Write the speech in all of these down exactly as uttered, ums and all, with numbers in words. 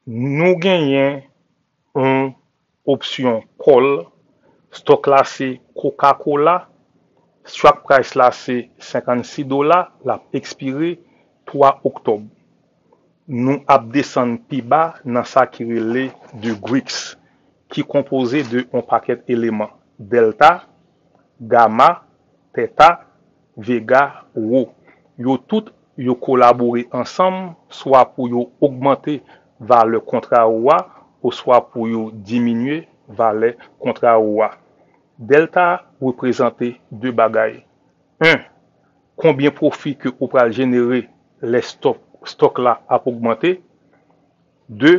Nou genyen yon opsyon call, stock la se Coca-Cola, strike price la se senkannsis dola, l ap ekspire twa oktòb. Nou ap desann pi ba nan sa ki rele de Greeks, ki konpoze de yon pakèt eleman, Delta, Gamma, Theta, Vega, Rho. Yo tout yo kolabore ansanm swa pou yo ogmante valè kontra ou a oswa pou yo diminye valè kontra ou a. Delta reprezante de bagay. En, konbyen pwofi ke ou pral jenere lè stock, stock la ap ogmante? De,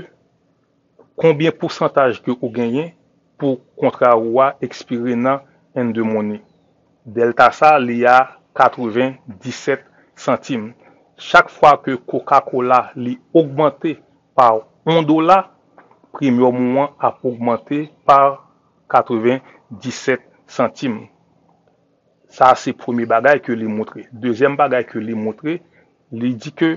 konbyen pousantaj ke ou genyen pou kontra ou a ekspire nan in the money? Delta sa li a katrevenndisèt santim. Chak fwa ke Coca-Cola li ogmante pa yon dola, premium ou an ap ogmante pa katrevenndisèt santim. Sa se premye bagay ke li montre. Dezyèm bagay ke li montre, li di ke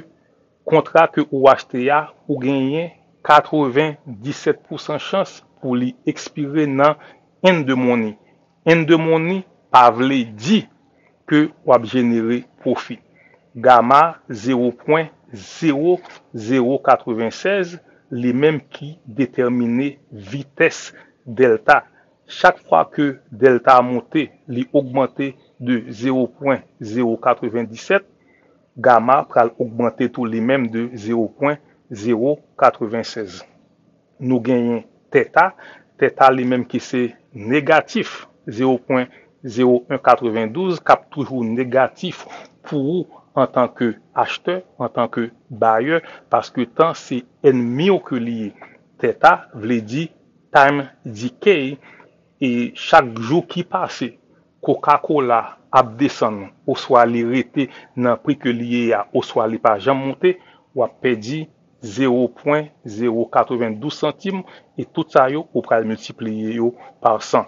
kontra ke ou achte a, ou genyen katrevenndisèt pousan chans pou li ekspire nan in the money. In the money pa vle di ke w ap jenere pwofi. Gama zewo pwen zewo zewo katrevennsèz, li menm ki detèmine vitès delta. Chak fwa ke delta monte, li ogmante de zewo pwen zewo katrevenndisèt, gama pral ogmante tou li menm de zewo pwen zewo katrevennsèz. Nou genyen teta, teta li menm ki se negatif zewo pwen zewo en katrevendouz, k ap toujou negatif pou ou antanke achtè, antanke bayè, paske tan se ènmi w ke li ye. Teta vle di time decay, e chak jou ki pase, Coca-Cola ap desann oswa li rete nan pri ke li ye a oswa li pa janm monte, w ap pèdi zewo pwen zewo katrevendouz santim, e tout sa yo ou pral miltipliye yo pa san.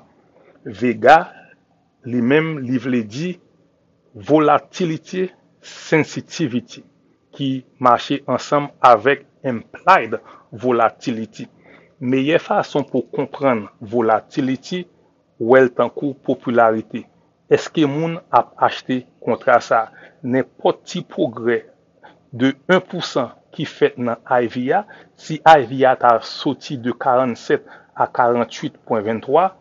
Vega, li menm, li vle di volatility sensitivity, ki mache ansanm avèk implied volatility. Meyè fason pou konprann volatility, wè l tankou popilarite. Èske moun ap achte kontra sa a? Nenpòt ti pwogrè de en pousan ki fèt nan I V a, si I V a ta soti de karannsèt a karanntuit pwen venntwa,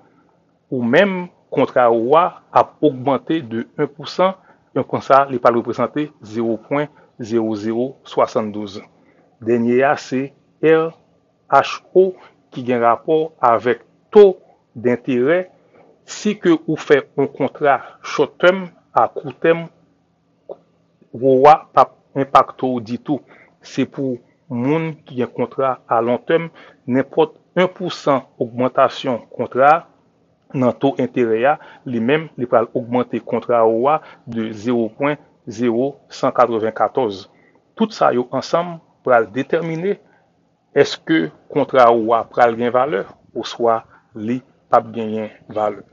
ou menm kontra ou a ap ogmante de en pousan, en pousan li pral reprezante zewo pwen zewo zewo swasanndouz. Dènye a se R H O ki gen rapò avèk to denterè. Si ke ou fè yon kontra short term, a kou tèm, Rho a p ap enpakte w ditou. Se pou moun ki gen kontra a long term, nenpòt en pousan ogmantasyon kontra a nan to enterè a, li menm, li pral ogmante kontra ou a de zewo pwen zewo san katrevenkatòz. Tout sa yo ansanm pral detèmine èske kontra ou a pral gen valè oswa li p ap genyen valè.